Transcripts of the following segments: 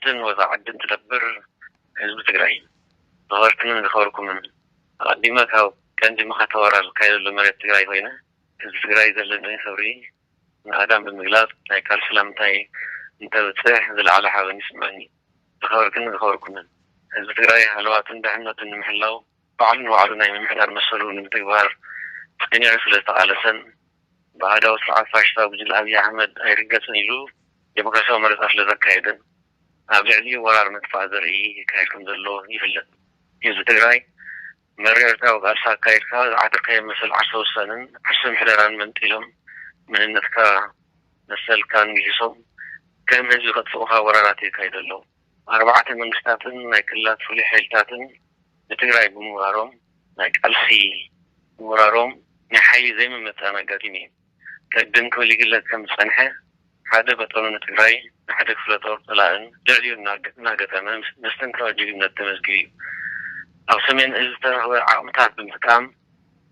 ዓድን ወፃ ዓድን ትነብር ህዝቢ ትግራይ፣ ዝኸበርክንን ዝኸበርኩምን፣ ኣቐዲመ ካብ ቀንዲ መኸተ ወራር ዝካየደሉ መሬት ትግራይ ኮይነ፣ ህዝቢ ትግራይ ዘለኒ ክብሪ ንኣዳም ብምግላፅ፣ ናይ ቃል ሰላምታይ እንተብፅሕ ዝለዓለ ሓበን ይስምዐኒ። ዝኸበርክንን ዝኸበርኩምን፣ ህዝቢ ትግራይ ሃለዋቱን ድሕነቱን ንምሕላው ባዕሉ ንባዕሉ ናይ ምምሕዳር መሰሉ ንምትግባር ጸኒዑ ስለ ዝተቓለሰን፣ ብኣሃዳዊ ስርዓት ፋሽስታዊ ጉጅለ ኣብይ ኣሕመድ ኣይርገጽን ኢሉ ዴሞክራሲያዊ መረጻ ስለ ዘካየደን፣ ኣብ ልዕሊኡ ወራር ምጥፋእ ዘርኢ ይካየድ ከም ዘሎ ይፍለጥ። ህዝቢ ትግራይ መሪር ህዝባዊ ቃልሲ ኣካይድካ ዝዓተርካዮ መሰል ዓርሰ ውሳነን ዓርሰ ምሕደራን መንጢሎም፣ መንነትካ መሰልካን ግሂሶም ከም ህዝቢ ከጥፍኡኻ ወራራት የካይዱ ኣለዉ። ኣርባዕተ መንግስታትን ናይ ክልላት ፍሉይ ሓይልታትን ንትግራይ ብምውራሮም፣ ናይ ቃልሲ ምውራሮም ናይ ሓይሊ ዘይምምጥጣን ኣጋጢሙ እዩ። ቅድም ክብል ይግለጽ ከም ዝጸንሐ፣ ሓደ በጠኑ ንትግራይ ንሓደ ክፍለ ጦር ጸላእን ልዕሊኡ እናገ- እናገጠመ ምስ- መስተንክራዊ ጅግንነት ተመዝጊቡ እዩ። ኣብ ሰሜን እዝ ዝተረኽበ ዓቕምታት ብምጥቃም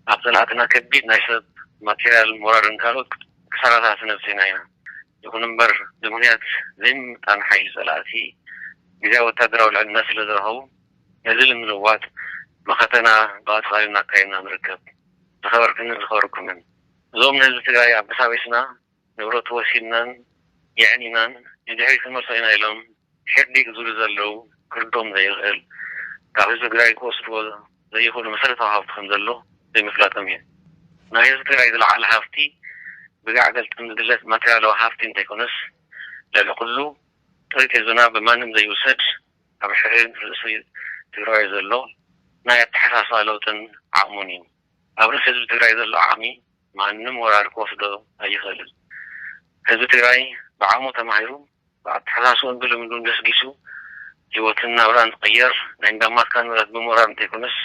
ኣብ ጸላእትና ከቢድ ናይ ሰብ፣ ማቴሪያል፣ ሞራልን ካልኦት ክሳራታት ነብሲና ኢና። ይኹን እምበር ብምኽንያት ዘይምምጣን ሓይሊ ጸላእቲ ግዝያዊ ወታደራዊ ልዕልና ስለ ዝረኸቡ ነዚ ንምልዋጥ መኸተና ብቐጻሊ እናካየድና ንርከብ። ዝኸበርክንን ዝኸበርኩምን፣ እዞም ንህዝቢ ትግራይ ኣበሳቢስና ንብረቱ ወሲድናን የዕኒናን ንድሕሪት ክንመልሶ ኢና ኢሎም ሕርዲግ ዝብሉ ዘለዉ ክርዶም ዘይኽእል ካብ ህዝቢ ትግራይ ክወስድዎ ዘይኽእሉ መሰረታዊ ሃፍቲ ከም ዘሎ ዘይምፍላጦም እዩ። ናይ ህዝቢ ትግራይ ዝለዓለ ሃፍቲ ብጋዕ ገልጠም ዝግለጽ ማቴሪያላዊ ሃፍቲ እንተይኮነስ ልዕሊ ኩሉ ጥሪት ህዝብና ብማንም ዘይውሰድ ኣብ ሕድሕድ ርእሲ ትግራይ ዘሎ ናይ ኣተሓሳስባ ለውጥን ዓቕሙን እዩ። ኣብ ርእሲ ህዝቢ ትግራይ ዘሎ ዓቕሚ ማንም ወራር ክወስዶ ኣይኽእልን። ህዝቢ ትግራይ ብዓቕሙ ተማሂሩ ብኣተሓሳስባን ብልምዱን ገስጊሱ ህይወትን ናብራን ዝቕየር ናይ እንዳማትካ ንብረት ብምውራር እንተይኮነስ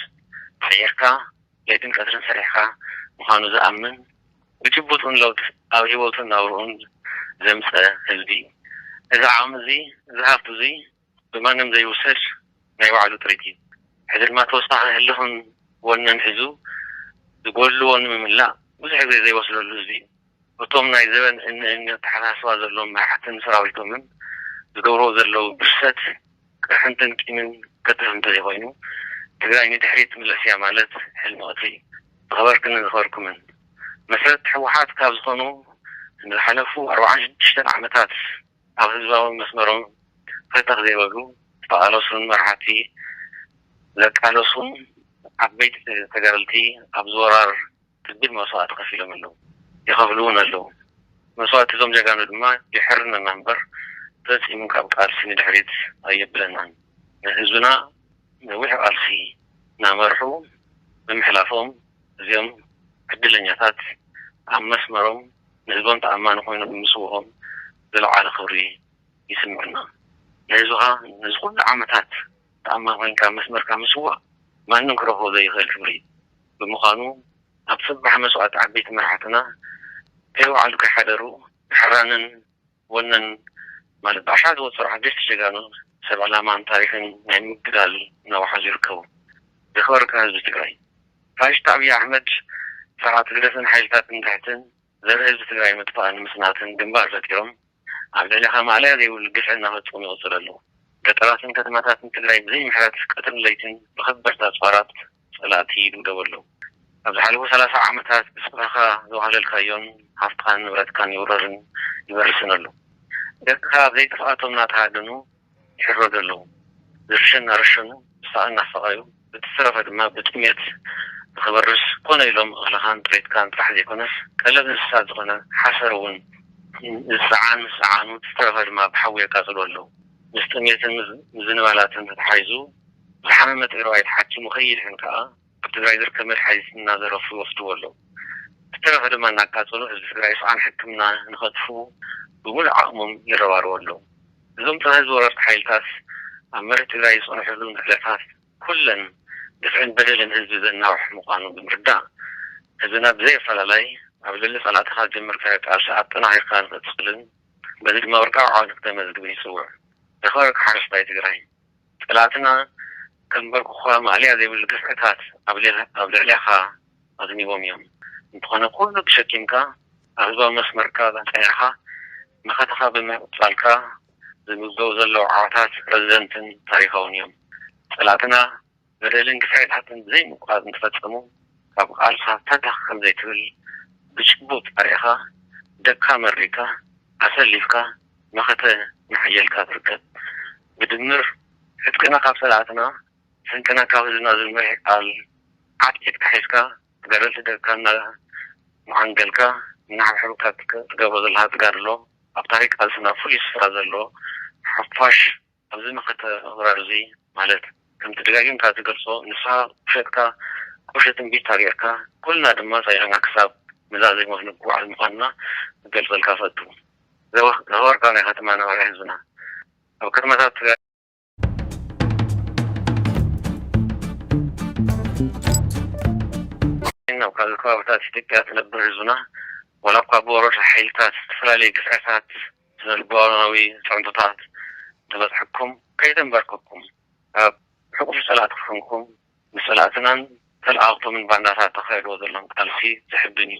ቀይርካ ለይትን ቀትርን ሰሪሕካ ምዃኑ ዝኣምን ብጭቡጥ እውን ለውጢ ኣብ ህይወቱን ናብርኡን ዘምፀ ህዝቢ እዩ። እዚ ዓቕሚ እዚ እዚ ሃፍቲ እዚ ብማንም ዘይውሰድ ናይ ባዕሉ ጥሪት እዩ። ሕዚ ድማ ተወሳኺ ህልኽን ወነን ሒዙ ዝጎድልዎ ንምምላእ ብዙሕ ግዜ ዘይወስደሉ ህዝቢ እዩ። እቶም ናይ ዘበን እኒ እኒ ኣተሓሳስባ ዘለዎም መራሕትን ሰራዊቶምን ዝገብርዎ ዘለዉ ብርሰት ቅርሕንትን ቂምን ከትርፍ እንተዘይኮይኑ ትግራይ ንድሕሪት ትምለስ እያ ማለት ሕልሚ ቀትሪ እዩ። ዝኸበርክንን ዝኸበርኩምን፣ መስረቲ ህወሓት ካብ ዝኾኑ ንዝሓለፉ ኣርባዓን ሽዱሽተን ዓመታት ኣብ ህዝባዊ መስመሮም ፈተኽ ዘይበሉ ዝተቓለሱን መራሕቲ ዘቃለሱን ዓበይቲ ተጋደልቲ ኣብዚ ወራር ከቢድ መስዋእቲ ከፊሎም ኣለዉ፣ ይኸፍሉ እውን ኣለዉ። መስዋእቲ እዞም ጀጋኑ ድማ ይሕርነና እምበር ፈጺሙ ካብ ቃልሲ ንድሕሪት ኣየብለናን። ንህዝብና ነዊሕ ቃልሲ እናመርሑ ብምሕላፎም እዚኦም ዕድለኛታት ኣብ መስመሮም ንህዝቦም ተኣማኒ ኮይኖም ብምስውኦም ዝለዓለ ክብሪ ይስምዐና። ንህዝብኻ ነዚ ኩሉ ዓመታት ተኣማኒ ኮይንካ ኣብ መስመርካ ምስዋእ ማንም ክረኽቦ ዘይኽእል ክብሪ እዩ። ብምዃኑ ኣብ ጽባሕ መስዋእቲ ዓበይቲ መራሕትና ከይወዓሉ ከይሓደሩ ብሕራንን ወነን ማለት ብኣሻ ዝወፀሩ ዓበይቲ ጀጋኑ ሰብ ዕላማን ታሪኽን ናይ ምግዳል እናወሓዙ ይርከቡ። ዝኸበርካ ህዝቢ ትግራይ፣ ፋሽስት ኣብይ ኣሕመድ ስርዓት ህግደፍን ሓይልታት ንድሕትን ዘርኢ ህዝቢ ትግራይ ምጥፋእን ምስናትን ግንባር ፈጢሮም ኣብ ልዕሌኻ ማእለያ ዘይብሉ ግፍዒ እናፈፀሙ ይቕፅሉ ኣለዉ። ገጠራትን ከተማታትን ትግራይ ብዘይ ምሕረት ቀትርን ለይትን ብኸበድቲ ኣፅዋራት ጸላእቲ ይድብደቡ ኣለዉ። ኣብ ዝሓለፉ ሰላሳ ዓመታት ብስፍራኻ ዘዋህለልካዮን ሃፍትኻን ንብረትካን ይውረርን ይበርስን ኣሎ። ደቅኻ ኣብ ዘይጥፍኣቶም እናተሃደኑ ይሕረዱ ኣለዉ። ዝርሸ እናረሸኑ፣ ዝሳቐ እናሳቐዩ፣ ብዝተረፈ ድማ ብጥሜት ንኽበርስ ኮነ ኢሎም እኽልኻን ጥሪትካን ጥራሕ ዘይኮነስ ቀለብ እንስሳት ዝኾነ ሓሰር እውን ዝፀዓን ምስ ፀዓኑ ዝተረፈ ድማ ብሓዊ የቃፅሉ ኣለዉ። ምስ ጥሜትን ምዝንባላትን ተተሓሒዙ ዝሓመመ ትግራዋይ ተሓኪሙ ከይድሕን ከኣ ኣብ ትግራይ ዝርከብ መድሓኒት እናዘረፉ ይወስድዎ ኣለዉ። ዝተረፈ ድማ እናቃፀሉ ህዝቢ ትግራይ ስቓን ሕክምና ንኸጥፍኡ ብምሉእ ዓቕሞም ይረባረቡ ኣለዉ። እዞም ፀረ ህዝቢ ወረርቲ ሓይልታት ኣብ መሬት ትግራይ ዝፀንሕሉ ንጥፈታት ኩለን ግፍዕን በደልን ህዝቢ ዘናውሕ ምዃኑ ብምርዳእ ህዝብና ብዘይ ኣፈላላይ ኣብ ልዕሊ ፀላእትኻ ዝጀመርካዮ ቃልሲ ኣጠናኺርካ ንኽትቕፅልን በዚ ድማ ወርቃዊ ዓወት ንክተመዝግብን ይፅውዕ። ዝኸበርካ ሓረስታይ ትግራይ፣ ጸላእትና ከንበርክኹኻ ማእለያ ዘይብሉ ግፍዕታት ኣብ ልዕሌኻ ኣዝኒቦም እዮም። እንተኾነ ኩሉ ተሸኪምካ ኣብ ህዝባዊ መስመርካ ጸኒዕካ መኸተኻ ብምቕጻልካ ዝምዝገቡ ዘለዉ ዓወታት ረዘንትን ታሪኻውን እዮም። ጸላእትና በደልን ግፍዕታትን ዘይምቁራጽ እንተፈጸሙ፣ ካብ ቃልሳ ፈታኽ ከም ዘይትብል ብጭቡጥ ኣርኢኻ፣ ደካ መሪካ፣ ኣሰሊፍካ፣ መኸተ እናሓየልካ ትርከብ። ብድምር፣ ዕጥቅና ካብ ጸላእትና፣ ስንቅና ካብ ህዝብና ዝመርሕ ቃል ዓትዒትካ ሒዝካ፣ ተጋደልቲ ደቅካ እናመዓንገልካ፣ እናሓብሐብካ ትገ-፣ ትገብሮ ዘለኻ ተጋድሎ፣ ኣብ ታሪኽ ቃልስና ፍሉይ ስፍራ ዘለዎ ሓፋሽ ኣብዚ መኸተ ወራር እዚ፣ ማለት ከምቲ ደጋጊምካ ትገልጾ፣ ንስኻ ቁሸትካ ቁሸት እምቢታ ጌርካ፣ ኩልና ድማ ጸኒሕና ክሳብ ንዛዚም ክንጓዓዝ ምዃንና ክገልጸልካ እፈቱ። ዘወ-፣ ዘወርቃ ናይ ከተማ ነባሪ ህዝብና። ኣብ ከተማታት ትግራይ ኣብ ካልእ ከባቢታት ኢትዮጵያ ትነብር ህዝብና፣ ዋላ እኳ ብወረርቲ ሓይልታት ዝተፈላለየ ግፍዕታት፣ ስነ-ልቦናዊ ጽዕንቶታት ተበጽሐኩም፣ ከይተንበርከኩም፣ ኣብ ሕቑፊ ጸላእቲ ኮንኩም፣ ንጸላእትናን ተለኣኽቶምን ባንዳታት ተኻይድዎ ዘለኹም ቃልሲ ዘሕብን እዩ።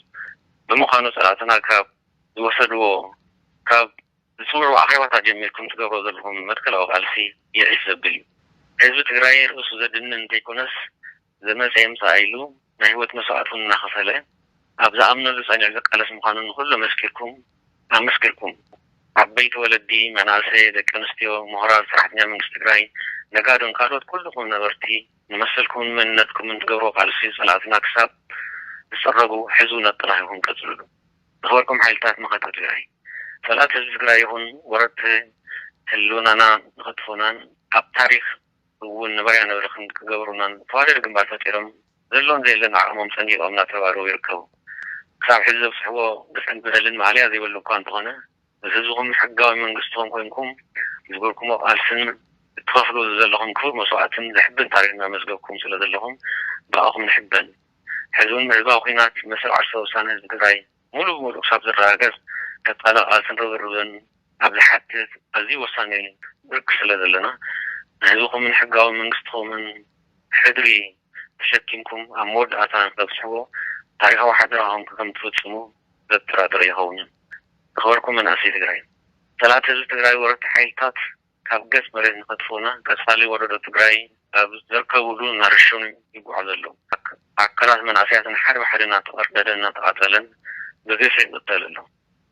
ብምዃኑ፣ ጸላእትና ካብ ዝወሰድዎ፣ ካብ ዝጽውዕዎ ኣኼባታት ጀሚርኩም ትገብሮ ዘለኹም መትከላዊ ቃልሲ ይዒስ ዘብል እዩ። ህዝቢ ትግራይ ርእሱ ዘድንን እንተይኮነስ፣ ዝመጸ ይምጻእ ኢሉ ናይ ህይወት መስዋእቲ እውን እናኸፈለ ኣብ ዝኣምነሉ ጸኒዑ ዝቃለስ ምዃኑ ንኹሉ መስኪርኩም፣ ኣመስኪርኩም። ዓበይቲ ወለዲ፣ መናእሰይ፣ ደቂ ኣንስትዮ፣ ምሁራት፣ ሰራሕተኛ መንግስቲ ትግራይ፣ ነጋዶን ካልኦት ኩልኹም ነበርቲ ንመሰልኩምን መንነትኩምን ትገብርዎ ቃልሲ ጸላእትና ክሳብ ዝጸረጉ ሕዚ እውን ኣጠናኺርኩም ቀጽልሉ። ዝኸበርኩም ሓይልታት መኸተ ትግራይ፣ ጸላእቲ ህዝቢ ትግራይ ይኹን ወረርቲ ህልውናና ንኸጥፉናን ኣብ ታሪኽ እውን ንበርያ ንብርኽን ክገብሩናን ተዋደድ ግንባር ፈጢሮም ዘሎን ዘየለን ዓቕሞም ሰኒቖም እናተረባረቡ ይርከቡ። ክሳብ ሕዚ ዘብፅሕዎ ግፍዕን በደልን ማእለያ ዘይብሉ እኳ እንተኾነ፣ ምስ ህዝብኹም ሕጋዊ መንግስትኹም ኮይንኩም ዝገበርኩሞ ቃልስን እትኸፍሉ ዘለኹም ክቡር መስዋእትን ዘሕብን ታሪኽ እናመዝገብኩም ስለ ዘለኹም ብኣኹም ንሕበን። ሕዚ እውን ብህዝባዊ ኲናት መሰል ዓርሰ ውሳነ ህዝቢ ትግራይ ሙሉእ ብሙሉእ ክሳብ ዝረጋገጽ ቀጻሊ ቃልስን ርብርብን ኣብ ዝሓትት ኣዝዩ ወሳኒ ብርኪ ስለ ዘለና፣ ንህዝብኹምን ሕጋዊ መንግስትኹምን ሕድሪ ተሸኪምኩም ኣብ መወዳእታ ንክተብጽሕዎ ታሪኻዊ ሓደራኹም ከም ትፍጽሙ ዘጠራጥር ኣይኸውንን። ዝኸበርኩም መናእሰይ ትግራይ፣ ጸላእቲ ህዝቢ ትግራይ ወረርቲ ሓይልታት ካብ ገጽ መሬት ንኸጥፍኡና ቀጻሊ ወለዶ ትግራይ ኣብ ዘርከብሉ እናረሸኑ ይጓዓዙ ኣለዉ። ኣክ-፣ ኣካላት መናእሰያት ሓደ ብሓደ እናተቐርደደን እናተቓጸለን ብግፍዒ ይቕተል ኣሎ።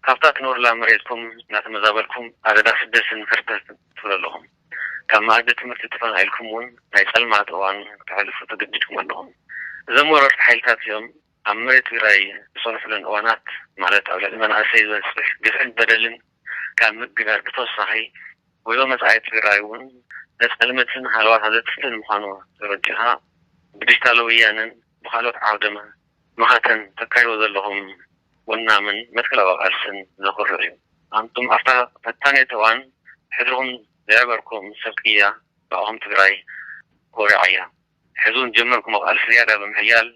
ካብታ ትነብሩላ መሬትኩም እናተመዛበልኩም ኣደዳ ስደትን ህርደትን ትብሉ ኣለኹም። ካብ መኣዲ ትምህርቲ ተፈናቒልኩም እውን ናይ ጸልማት እዋን ክተሕልፉ ተገዲድኩም ኣለኹም። እዞም ወረርቲ ሓይልታት እዚኦም ኣብ መሬት ትግራይ ዝጸንሑለን እዋናት፣ ማለት ኣብ ልዕሊ መናእሰይ ዝበጽሕ ግፍዕን በደልን ካብ ምግዳል ብተወሳኺ፣ ጉዕዞ መጻኢ ትግራይ እውን ዘጸልምትን ሃለዋታ ዘጥፍእን ምዃኑ ተረዲእኻ፣ ብዲጂታል ወያነን ብኻልኦት ዓውደ መኸተን ተካይድዎ ዘለኹም ወናምን መትከላዊ ቃልስን ዘኹርዕ እዩ። ኣንቱም ኣብታ ፈታኒት እዋን ሕድርኹም ዘዕበርኩም ሰብ ቅያ፣ ብኣኹም ትግራይ ኮሪዓ እያ። ሕዚ እውን ዝጀመርኩሞ ቃልሲ ዝያዳ ብምሕያል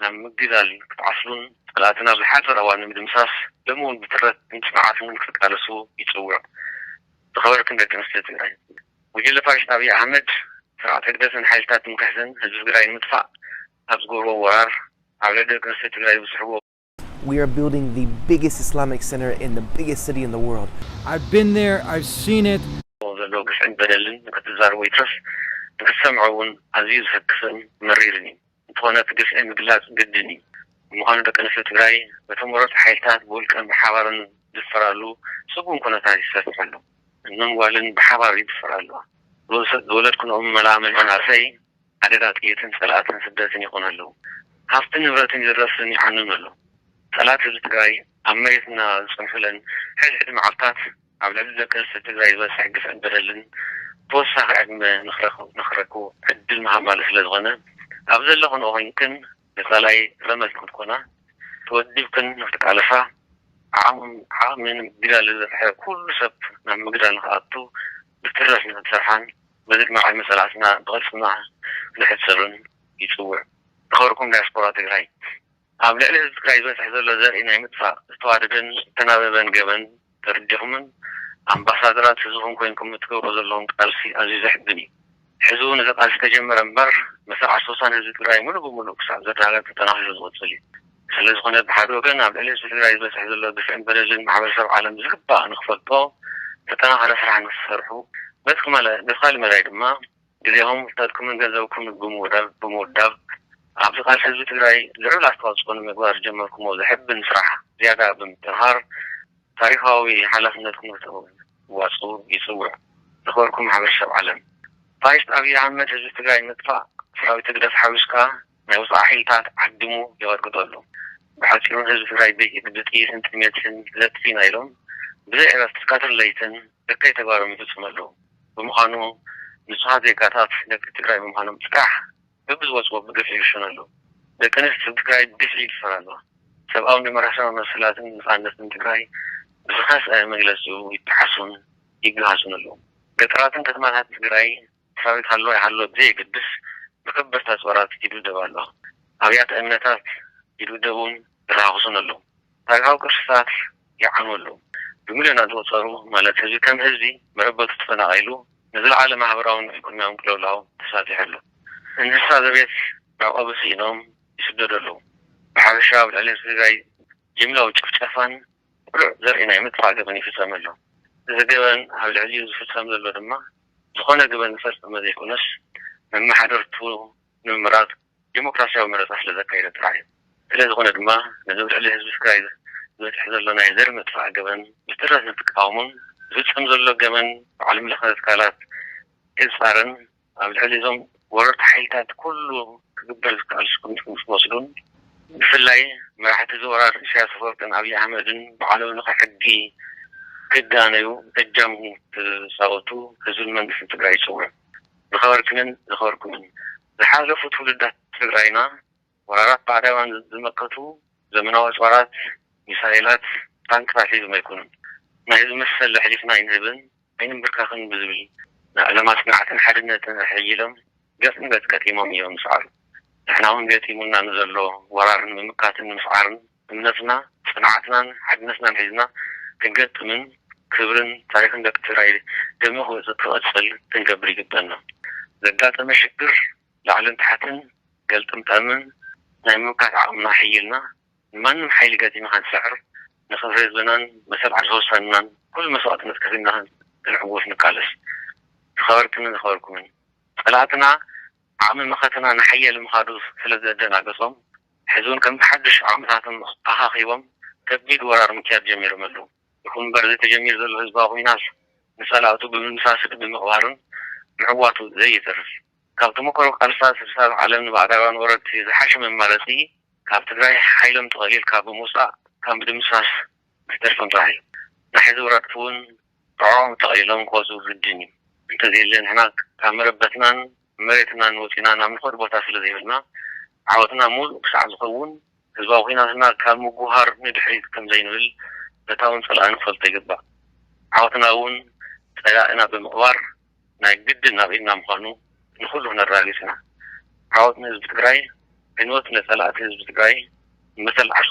ናብ ምግዳል ክትዓስሉን ጸላእትና ኣብ ዝሓጸረ እዋን ንምድምሳስ ሎሚ እውን ብትረትን ጽንዓትን ክትቃለሱ ይጽውዕ። ዝኸበርክን ደቂ ኣንስትዮ ትግራይ፣ ጉጅለ ፋሽስት ኣብይ ኣሕመድ፣ ስርዓት ህግደፍን ሓይልታት ትምክሕትን ህዝቢ ትግራይ ንምጥፋእ ኣብ ዝገብርዎ ወራር፣ ኣብ ልዕሊ ደቂ ኣንስትዮ ትግራይ ዝብጽሕዎ We are building the biggest Islamic center in the biggest city in the world. I've been there, I've seen it. ዘሎ ግፍዕን በደልን ክትዛረቦ ይትረፍ ንክትሰምዖ እውን ኣዝዩ ዘሰክፍን መሪርን እዩ። እንተኾነ እቲ ግፍዒ ምግላጽ ግድን እዩ። ብምዃኑ ደቂ ኣንስትዮ ትግራይ በቶም ወረርቲ ሓይልታት ብውልቀን ብሓባርን ዝድፈራሉ ስጉም ኩነታት ይሰፍሕ ኣሎ። እኖም ጓልን ብሓባር ይድፈራ ኣለዋ። ዝወሰ-፣ ዝወለድክንኦም መላምል መናእሰይ ኣደዳ ጥይትን ጸላእትን ስደትን ይኾኑ ኣለዉ። ሃብትን ንብረትን ይዝረፍን ይዓንን ኣሎ። ጸላእቲ ህዝቢ ትግራይ ኣብ መሬትና ዝጸንሑለን ሕድሕድ መዓልታት ኣብ ልዕሊ ደቂ ኣንስትዮ ትግራይ ዝበጽሕ ግፍዕን በደልን ተወሳኺ ዕድመ ንኽረኽ-፣ ንኽረክቡ ዕድል ምሃብ ማለት ስለ ዝኾነ፣ ኣብ ዘለኽንኦ ኮይንክን ንጸላኢ ረመጽ ንክትኮና፣ ተወዲብክን ንክትቃለሳ፣ ዓቕም-፣ ዓቕሚ ንምግዳል ዝበጽሐ ኩሉ ሰብ ናብ ምግዳል ንክኣቱ ብትረት ንክትሰርሓን፣ በዚ ድማ ዕድመ ጸላእትና ብቕልጽምና ክንሕጽርን ይጽውዕ። ዝኸበርኩም ዳያስፖራ ትግራይ፣ ኣብ ልዕሊ ህዝቢ ትግራይ ዝበጽሕ ዘሎ ዘርኢ ናይ ምጥፋእ ዝተዋደደን ዝተናበበን ገበን ተረዲኹምን ኣምባሳደራት ህዝብኹም ኮይንኩም እትገብሮ ዘለኹም ቃልሲ ኣዝዩ ዘሕብን እዩ። ሕዚ እውን እዚ ቃልሲ ተጀመረ እምበር፣ መሰል ዓርሰ ውሳነ ህዝቢ ትግራይ ሙሉእ ብሙሉእ ክሳብ ዝረጋገጽ ተጠናኺሩ ዝቕጽል እዩ። ስለ ዝኾነ፣ ብሓደ ወገን ኣብ ልዕሊ ህዝቢ ትግራይ ዝበጽሕ ዘሎ ግፍዕን በደልን ማሕበረሰብ ዓለም ብዝግባእ ንክፈልጦ፣ ተጠናኸረ ስራሕ ንክትሰርሑ፣ በቲ ክማለ-፣ በቲ ካልእ መዳይ ድማ ግዜኹም፣ ፍልጠትኩምን ገንዘብኩምን ብምውዳብ፣ ብምውዳብ ኣብቲ ቃልሲ ህዝቢ ትግራይ ልዑል ኣስተዋፅኦ ንምግባር ዝጀመርኩሞ ዘሐብን ስራሕ ዝያዳ ብምጥንኻር ታሪኻዊ ሓላፍነትኩም ክትዋፅኡ ይፅውዕ። ዝኸበርኩም ማሕበረሰብ ዓለም፣ ፋሽስት ኣብይ ኣሕመድ ህዝቢ ትግራይ ምጥፋእ ሰራዊት ህግደፍ ሓዊስካ ናይ ወፃኢ ሓይልታት ዓዲሙ ይቐጥቅጠሉ። ብሓፂሩ ህዝቢ ትግራይ ብጥይትን ጥሜትን ለጥፊና ኢሎም ብዘይ ዕረፍቲ ቀትርን ለይትን እከይ ተግባሮም ይፍፅሙ ኣለዉ። ብምዃኑ ንፁሃት ዜጋታት ደቂ ትግራይ ብምዃኖም ጥራሕ በብዝወፅዎ ብግፍዒ ይርሸኑ ኣለዉ። ደቂ ኣንስትዮ ትግራይ ብግፍዒ ይድፈራ ኣለዋ። ሰብኣውን ዲሞክራሲያዊ መሰላትን ነፃነትን ትግራይ ብዝኸስዐ መግለፂኡ ይጠሓሱን ይገሃሱን ኣለዉ። ገጠራትን ከተማታት ትግራይ ሰራዊት ሃለወ ኣይሃለወ ብዘየገድስ ብከበድቲ ኣፅዋራት ይድብደባ ኣለዋ። ኣብያተ እምነታት ይድብደቡን ይረኻኽሱን ኣለዉ። ታሪኻዊ ቅርስታት ይዓኑ ኣለዉ። ብሚልዮናት ዝቑፀሩ ማለት ህዝቢ ከም ህዝቢ መረበቱ ተፈናቒሉ ንዝለዓለ ማሕበራውን ኢኮኖሚያውን ቅልውላው ተሳጢሑ ኣሎ። እንስሳ ዘቤት መዕቆቢ ስኢኖም ይስደዱ ኣለዉ። ብሓፈሻ ኣብ ልዕሊ ህዝቢ ትግራይ ጅምላዊ ጭፍጨፋን ቅሉዕ ዘርኢ ናይ ምጥፋእ ገበን ይፍጸም ኣሎ። እዚ ገበን ኣብ ልዕሊኡ ዝፍጸም ዘሎ ድማ ዝኾነ ገበን ዝፈጸመ ዘይኮነስ መመሓደርቱ ንምምራጽ ዲሞክራሲያዊ መረጻ ስለ ዘካየደ ጥራሕ እዩ። ስለ ዝኾነ ድማ ነዚ ኣብ ልዕሊ ህዝቢ ትግራይ ዝበጽሕ ዘሎ ናይ ዘር ምጥፋእ ገበን ብትረት ንክቃወሙን ዝፍጸም ዘሎ ገበን ብዓለም ለኸ ትካላት ክጻረን ኣብ ልዕሊ እዞም ወረርቲ ሓይልታት ኩሉ ክግበር ዝከኣል ስጉምቲ ምስ ወስዱን ብፍላይ መራሕቲ እዚ ወራር ኢሳያስ ኣፈወርቅን ኣብይ ኣሕመድን ብዓለም ለኸ ሕጊ ክዳነዩ እጃም ክፃወቱ ህዝብን መንግስትን ትግራይ ይፅውዕ። ዝኸበርክንን ዝኸበርኩምን ዝሓለፉ ትውልዳት ትግራይና ወራራት ባዕዳውያን ዝመከቱ ዘመናዊ ኣፅዋራት፣ ሚሳይላት፣ ታንክታት ሒዞም ኣይኮኑን። ናይ ህዝቢ መሰል ኣሕሊፍና ኣይንህብን ኣይንንብርካኽን ብዝብል ናይ ዕላማ ፅንዓትን ሓድነትን ኣሐይሎም ገፅ ንገፅ ገጢሞም እዮም ዝሰዓሩ። ንሕና እውን ገጢሙና ንዘሎ ወራር ንምምካትን ንምስዓርን እምነትና፣ ፅንዓትናን ሓድነትናን ሒዝና ክንገጥምን ክብርን ታሪኽን ደቂ ትግራይ ደሚቑ ክወፅእ ክቕፅል ክንገብር ይግበና። ዘጋጠመ ሽግር ላዕልን ታሕትን ገልጥምጠምን ናይ ምምካት ዓቕምና ኣሐይልና ንማንም ሓይሊ ገጢምና ክንስዕር ንኽብሪ ህዝብናን መሰል ዓርሰ ውሳንናን ኩሉ መስዋእትነት ከፊልና ክንዕወት ንቃለስ። ዝኸበርክንን ዝኸበርኩምን ፀላእትና ዓቕሚ መኸተና ንሓያል ምኻዱ ስለ ዘደናገጾም፣ ሕዚ እውን ከም ብሓድሽ ዓቕምታቶም ኣኻኺቦም ከቢድ ወራር ምክያድ ጀሚሮም ኣለዉ። ይኹን እምበር፣ እዚ ተጀሚሩ ዘሎ ህዝባዊ ኲናት ንጸላእቱ ብምድምሳስን ብምቕባርን ምዕዋቱ ዘይተርፍ እዩ። ካብ ተመክሮ ቃልስታት ስሳብ ዓለም ንባዕዳውያን ወረርቲ ዝሓሸ መማረጺ፣ ካብ ትግራይ ሓይሎም ጠቕሊልካ ብምውጻእ ካብ ምድምሳስ ዝተርፎም ጥራሕ እዩ። ናይ ሕዚ ወረርቲ እውን ጥዕኦም ጠቕሊሎም ክወፁ ግድን እዩ። እንተዘየለ ንሕና ካብ መረበትናን መሬትናን ወፂና ናብ ንኸድ ቦታ ስለ ዘይብልና ዓወትና ሙሉእ ክሳዕ ዝኸውን ህዝባዊ ኲናትና ካብ ምጉሃር ንድሕሪት ከም ዘይንብል ፈታውን ፀላእን ክፈልጦ ይግባእ። ዓወትና እውን ፀላእና ብምቕባር ናይ ግድን ናብ ኢድና ምዃኑ ንኹሉ ክነረጋግፅ ኢና። ዓወት ንህዝቢ ትግራይ፣ ዕንወት ንፀላእቲ ህዝቢ ትግራይ፣ ንመሰል ዓርሱ